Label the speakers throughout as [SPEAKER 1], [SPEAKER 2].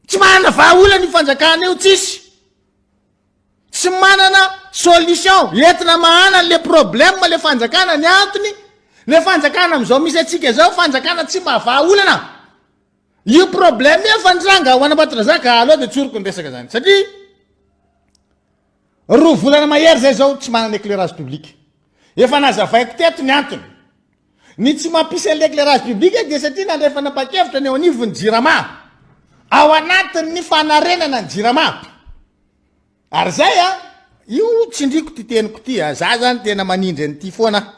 [SPEAKER 1] Tsy manana vahaolana io fanjakana io, tsisy. Tsy manana solution entina amahana an'le problème le fanjakana, ny antony le fanjakana am'izao misy antsika zao fanjakana tsy mahavaha olana. Io problème io efa nitranga ho an'Ambatondrazaka, aleo de tsoriko ny resaka zany satria roa volana mahery zay zao tsy manana éclairage public. Efa nazavaiko teto ny antony. Ny tsy mampisy an'ilay éclairage public dia satria nandray fanapahan-kevitra ny eo anivon'ny Jirama ao anatin'ny fanarenana ny Jirama. Ary zay a, io tsindriko ty teniko ty a, za zany tena manindry an'ity foana aho.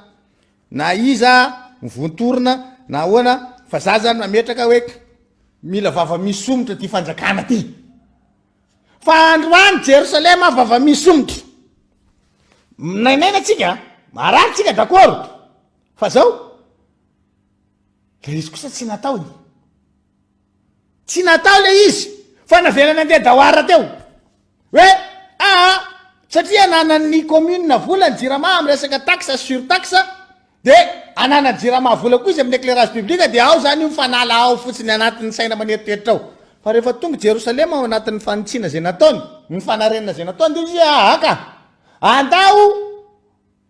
[SPEAKER 1] Na iza mivontorona na ahoana fa za zany mametraka hoe mila vava misy somotra ty fanjakana ty. Fa androany Jerosalema vava misy somotra. Minainaina tsika, marary tsika d'accord. Fa zao, le izy kosa tsy nataony. Tsy natao le izy fa navela nandeha dawara teo. Hoe aa satria ananan'ny commune vola ny jirama amin'ny resaka taxe sy surtaxe de ananan'ny jirama vola koa izy amin'ny éclairage public de ao zany io mifanala ao fotsiny anatin'ny saina aman'eritreritra ao. Fa rehefa tonga Jerosalema ao anatin'ny fanitsiana izay nataony, ny fanarenana izay nataony de izy hoe aa ka andao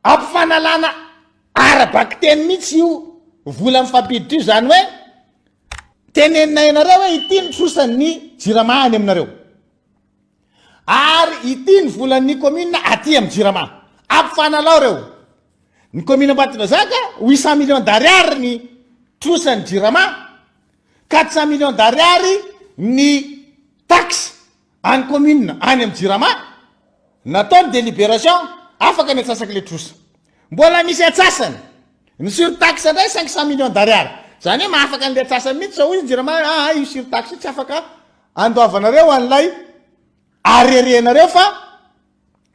[SPEAKER 1] Ampifanalana ara-bakiteny mihitsy io vola mifampiditra io, izany hoe teneninay anareo hoe ity ny trosan'ny jirama any aminareo ary ity ny volan'ny commune aty amin'ny jirama. Ampifanalao ireo. Ny commune Ambatondrazaka 800 millions d'ariary ny trosan'ny jirama, 400 millions d'ariary ny taxe Any commune any am jirama natao ny délibération afaka ny antsasaky le trosa. Mbola misy antsasany. Ny surtaxe ndray 500 millions d'ariary. Zany hoe mahafaka an'le antsasany mihitsy zao hoy ny jirama hoe aa io surtaxe io tsy afaka andoavanareo an'ilay arriéré-nareo fa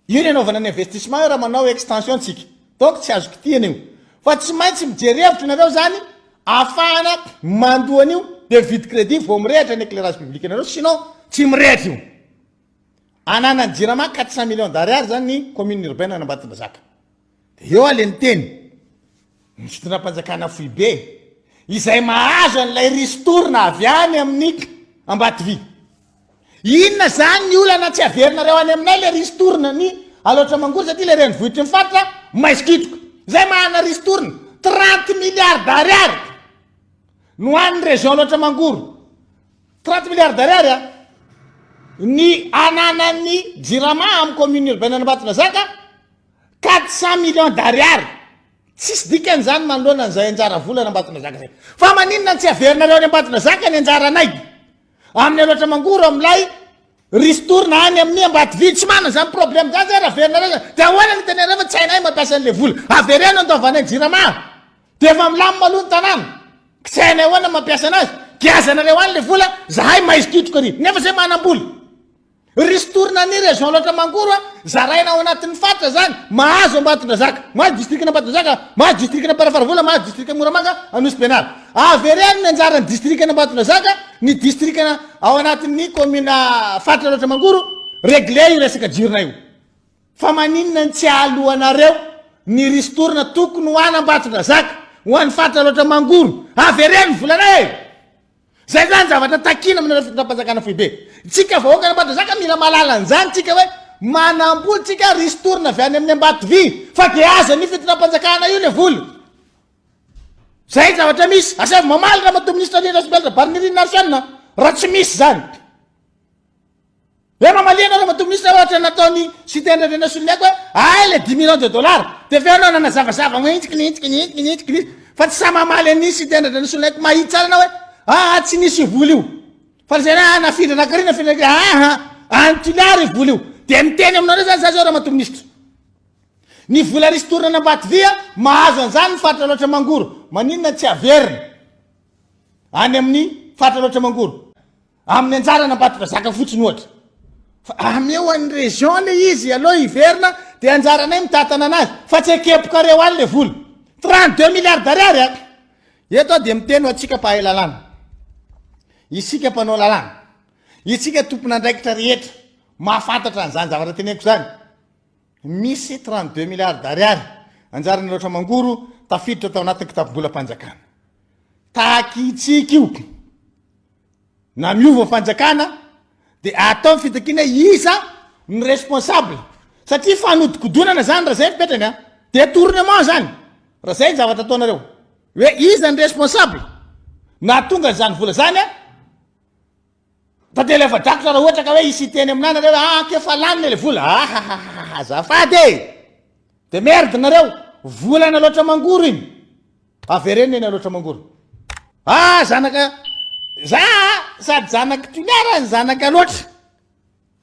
[SPEAKER 1] Io ny anaovana ny investissement io raha manao extension tsika. Donc tsy azo kitihana io. Fa tsy maintsy mijery hevitra nareo zany ahafahana mandoa an'io de mividy crédit vao mirehatra ny éclairage public nareo sinon tsy mirehatra io. Ananan'ny jirama 400 millions d'ariary zany ny commune urbaine an'Ambatondrazaka. Dia eo aho le niteny, ny fitondram-panjakana foibe, izay mahazo an'ilay ristourne avy any amin'ny Ambatovy. Inona zany ny olana tsy averinareo any aminay le ristourne ny Alaotra Mangoro satria le renivohitry ny faritra maizikitroka. Zay mahana ristourne, 30 milliards d'ariary no an'ny région Alaotra Mangoro. 30 milliards d'ariary a! Ny ananan'ny Jirama amin'ny commune urbaine an'Ambatondrazaka 400 millions d'ariary. Tsisy dikany izany manoloana an'izay anjara vola an'Ambatondrazaka izay. Fa maninona no tsy averinareo any Ambatondrazaka ny anjaranay? Amin'ny Alaotra Mangoro amin'ilay ristourne any amin'ny Ambatovy. Tsy manana izany problème izany zay raha averinareo izany. Dia ahoana no itenenareo fa tsy hainay mampiasa an'ilay vola? Avereno andoavanay ny Jirama. Dia efa milamina aloha ny tanàna. Tsy hainay ahoana mampiasa anazy. Giazanareo any ilay vola, zahay maizikitroka ary. Nefa zay manam-bola. Ristourne ny région Alaotra Mangoro a, zaraina ao anatin'ny faritra zany, mahazo Ambatondrazaka, mahazo distrikan'Ambatondrazaka, mahazo distrikan'Amparafaravola, mahazo distrikan'i Moramanga, Anosy Benary. Avereno ny anjaran'ny distrikan'Ambatondrazaka, ny distrikana ao anatin'ny commune faritra Alaotra Mangoro, regle io resaka jironay io. Fa maninona no tsy aloanareo ny ristourne tokony ho an'Ambatondrazaka, ho an'ny faritra Alaotra Mangoro? Avereno ny volanay e! Zay zany zavatra takiana aminareo fitondram-panjakana foibe. Tsika vahoaka an'Ambatondrazaka mila mahalala an'izany tsika hoe manambola tsika ristourne avy any amin'ny Ambatovy fa de azon'io fitondram-panjakana io le vola. Zay zavatra misy. Asaivo mamaly ramatoa minisitra Rindra Rasomialina Barinirina Arsène raha tsy misy zany. Hoe mamalia anao ramatoa ministre ohatra nataony Siteny Randrianasoloniaiko hoe ay le dix millions de dollars de avy eo anao nanazavazava hoe intsy kny intsy kny intsy kny intsy kny fa tsy sahy mamaly an'i Siteny Randrianasoloniaiko mahitsy tsara anao hoe aa tsy nisy io vola io fa zay hoe nafindra nakary nafindra nakary aa any Toliara io vola io de miteny aminareo zany za zao ramatoa ministre ny vola ristourne an'Ambatovia mahazo an'izany ny faritra Alaotra Mangoro maninona tsy averina any amin'ny faritra Alaotra Mangoro Amin'ny anjarana Ambatondrazaka fotsiny ohatra. Fa ameo an'ny région le izy aleo hiverina de anjaranay mitantana anazy fa tsy akepokareo any le vola. 32 milliards d'ariary a! Eto aho dia miteny ho antsika mpahay lalàna. Isika mpanao lalàna. Isika tompon'andraikitra rehetra mahafantatra an'izany zavatra teneniko izany. Misy 32 milliards d'ariary anjaran'ny Alaotra Mangoro tafiditra tao anatin'ny kitapom-bolam-panjakana. Tahaky itsika io. Na miova fanjakana. Dia atao ny fitakiana hoe iza ny responsable satria fanodikodonana zany raha zay ny fipetrany a! Detournement zany raha zay ny zavatra ataonareo hoe iza ny responsable nahatonga an'izany vola zany a! Tantely afa-drakotra raha ohatra ka hoe hisy hiteny aminà nareo hoe ah k'efa lany le vola, ahahahaha azafady e! De merde nareo, volana loatra mangoro iny, avereno eny Alaotra Mangoro. Ah zanaka, za sady zanak'i Toliara ny zanaka Alaotra,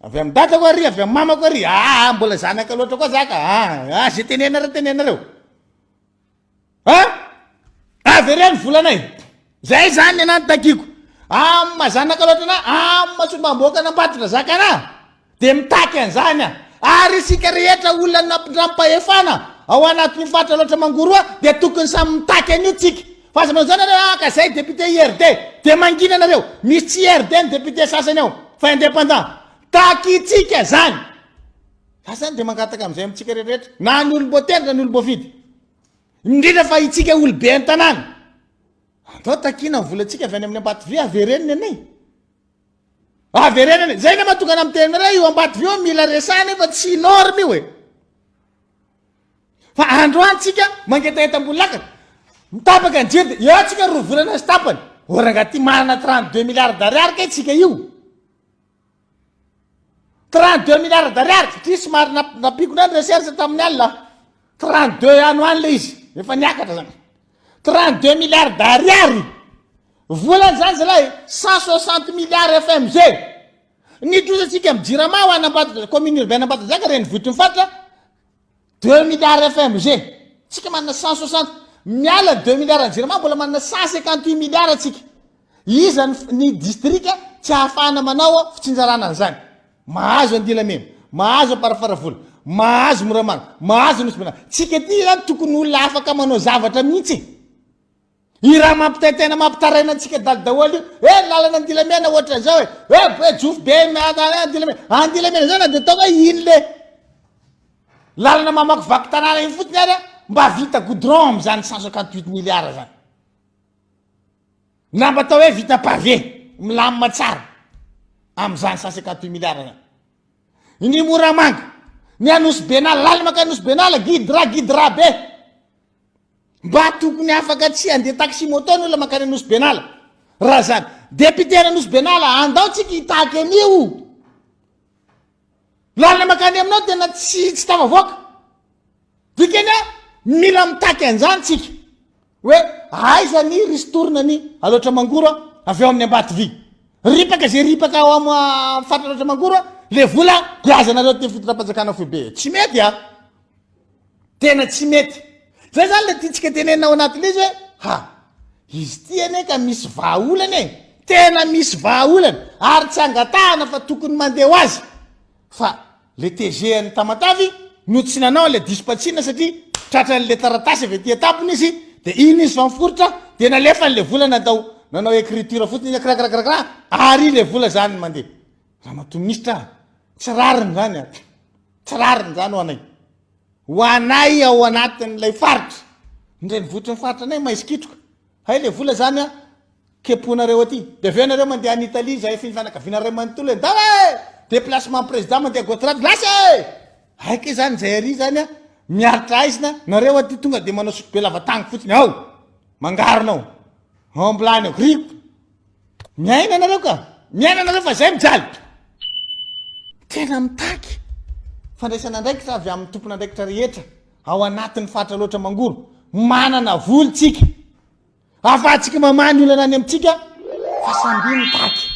[SPEAKER 1] avy amin'ny dadako ary, avy amin'ny mamako ary, ah mbola zanaka Alaotra koa za ka, ah ze tenenareo tenenareo. A! Avereno volanay. Zay zany ny anah ny takiko. Amin'ny maha zanaka loatra anah, amin'ny maha solombavambahoaka an'Ambatondrazaka anah, dia mitaky an'izany aho. Ary isika rehetra olona nampindram-pahefana ao anatin'io faritra Alaotra Mangoro io dia tokony samy mitaky an'io tsika. Fa aza manao izany nareo, ah ka zay député IRD, dia mangina nareo. Misy tsy IRD ny député sasany ao, fa indépendant. Takintsika zany. Za zany dia mangataka amin'izay amintsika rehetra, na ny olom-boatendry na ny olom-boafidy. Indrindra fa itsika olobe an-tanàna. Andao takiana ny volantsika avy any amin'ny Ambatovy, avereno ny anay. Avereno ny Zay ny mahatonga ana miteny aminareo io Ambatovy io mila resahana io fa tsy norme io e. Fa androany tsika mangetaheta ambony lakana. Mitapaka ny jiro dia eo tsika roa volana sy tapany. O rangahy ty manana 32 milliards d'ariary kay tsika io. 32 milliards d'ariary satria somary nampiako indray ny recherche tamin'ny alina 32 any ho any le izy efa niakatra zany 32 milliards d'ariary volany zany zalahy 160 milliards FMG ny trosantsika amin'ny jirama ho an'Ambatondrazaka commune urbaine Ambatondrazaka renivohitry ny faritra Deux milliards FMG. Tsika manana 160. Miala ny deux milliards ny jirama mbola manana 158 milliards tsika. Iza ny, ny distrika tsy ahafahana manao fitsinjarana an'izany. Mahazo Andilamena, mahazo Amparafaravola, mahazo Moramanga, mahazo Nosy Benala. Tsika ty zany tokony olona afaka manao zavatra mihitsy e. Io raha mampitaintaina mampitaraina antsika dalo daholo io. Eh lalana Andilamena ohatran'izao e. Eh eh jofo be Andilamena. Andilamena zao na dia ataoko hoe iny le lalana mamakivaky tanàna iny fotsiny ary mba vita goudron amin'izany 158 milliards zany. Na mba atao hoe vita pavé milamina tsara amin'izany 158 milliards zany. Ny Moramanga, ny Anosibenala, lalana mankany Anosibenala, gidra gidra be. Mba tokony afaka tsy handeha taxi moto ny olona mankany Anosy Benala. Raha zany. Député any Anosy Benala, andao tsika hitaky an'io. Lalana mankany aminao tena tsy tsy tafavoaka. Dikany a, mila mitaky an'izany tsika. Hoe aiza ny ristourne ny Alaotra Mangoro avy ao amin'ny Ambatovy. Ripaka ze ripaka ao amin'ny faritra Alaotra Mangoro, le vola giazanareo aty fitondram-panjakana foibe. Tsy mety a. Tena tsy mety. Zay zany le tiantsika tenenina ao anatin'ilay izy hoe ha, izy ity anie ka misy vahaolana e, tena misy vahaolana ary tsy angatahana fa tokony mandeha ho azy. Fa le TG an'i Tamatavy no tsy nanao an'ilay dispatching satria tratran'ilay taratasy avy aty an-tampony izy dia iny izy fa miforitra dia nalefany le vola natao nanao écriture fotsiny izy krakrakrakra ary le vola zany mandeha. Ramatoa minisitra a, tsy rariny zany a. Tsy rariny izany ho anay. Ho anay ao anatin'ilay faritra. Ny renivohitry ny faritra anay maizikitroka. Hay le vola zany a, keponareo aty. De avy eo nareo mandeha any Italie, zahay finy fianakaviana ray manontolo e, ndao e! Déplacement président mandeha gauche droite, lasa e! Hay kay zany zay ary zany a, miaritra aizina, nareo aty tonga de manao sotrobe lava tango fotsiny, ao! Mangarona ao. Ao ambilany ao, griko. Miaina nareo ka! Miaina nareo fa zay mijaly! Tena mitaky fandraisana andraikitra avy amin'ny tompon'andraikitra rehetra ao anatin'ny faritra Alaotra Mangoro. Manana vola tsika. Ahafahantsika mamaha ny olana any amintsika fa samby mitaky.